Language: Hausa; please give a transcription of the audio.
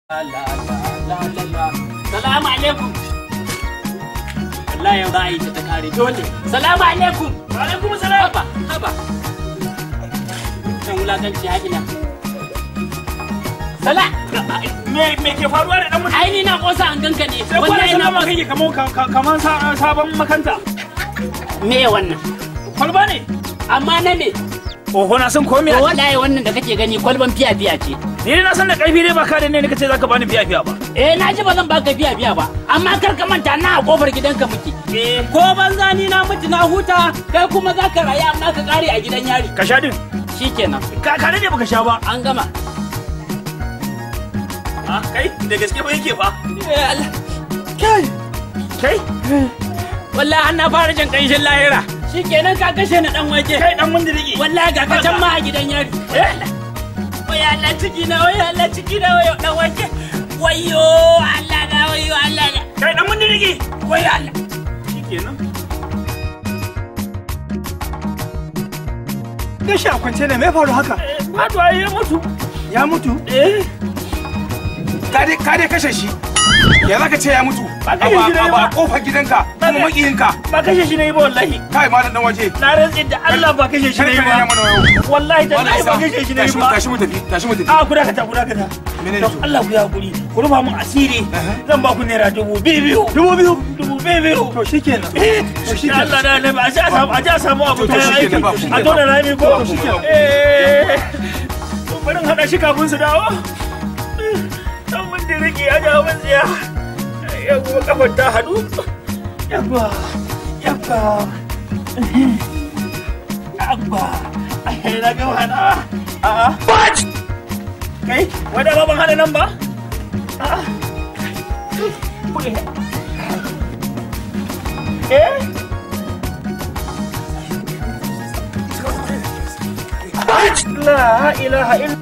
La la la la la. Salamu alaikum. Wallahi yau za a yi ta kare dole. Salamu alaikum. Wa alaikum salam. Haba, haba. Kan wulakanci ha ina. Sala. Me ke faruwa da dan mutum? Ai ni na kosa an ganka ne. Sai kwana Wallahi na sallama kosa. kake kaman sabon makanta. Me wannan? Kwalba ne. Amma na me? Oho, na san komai. To wallahi wannan da kake gani kwalban fiya fiya ce. Ni dai na san da karfi dai ba ka da ne kace zaka bani fiya fiya ba. Eh, na ji ba zan baka fiya fiya ba. Amma kar ka manta na a kofar gidanka muke. Eh. Ko banza ni na mutu na huta, kai kuma za ka rayu amma ka kare a gidan yari. Ka sha din. Shikenan. Ka dade baka sha ba. An gama. Ah, kai da gaske ba yake fa. Eh, Allah. Kai. Kai. Wallahi an na fara jin kanshin lahira. Shikenan ka kashe ni dan wake. Kai dan mundiriki. Wallahi ga ka can ma a gidan yari. Eh? Wai Allah ciki na, wai Allah ciki na, wai dan wake. Wayyo Allah na, wayyo Allah na. Kai dan mundiriki. Wayyo Allah. Shikenan. Gashi a kwance ne, me faru haka? Faduwa ya mutu. Ya mutu? Eh. Ka dai kashe shi. Ya zaka ce ya mutu? Ba kashe shi ne ba. A kofar gidanka kuma makiyinka. Ba kashe shi ne ba wallahi. Kai malam dan waje. Na rantsi da Allah ba kashe shi ne Kar ka rena ba. mana wayo. Wallahi Malam tallahi Isa, ba kashe shi ne ba. Tashi mu tafi, tashi mu tafi. A ku dakata, ku dakata. Menene Don to? Allah ku yi hakuri. Ku rufa mun asiri. Zan ba ku naira 2000. 2000? 2000. To shikenan. Eh, To shikenan. Allah na nabi, a je a samu abu To ta shikenan, aiki. ba ku. A tona rami ko? To shikenan. Eh. To bari in haɗa shi kafin su dawo. Dan mun diriki ya jawo mun tsiya. Ya kuma kafar ta haɗu. Yabba. Yabba. Abba. Ai na gama haɗawa. A'a. What? Kai, wai da ba ban haɗa nan ba? A'a. Eh? La ilaha illa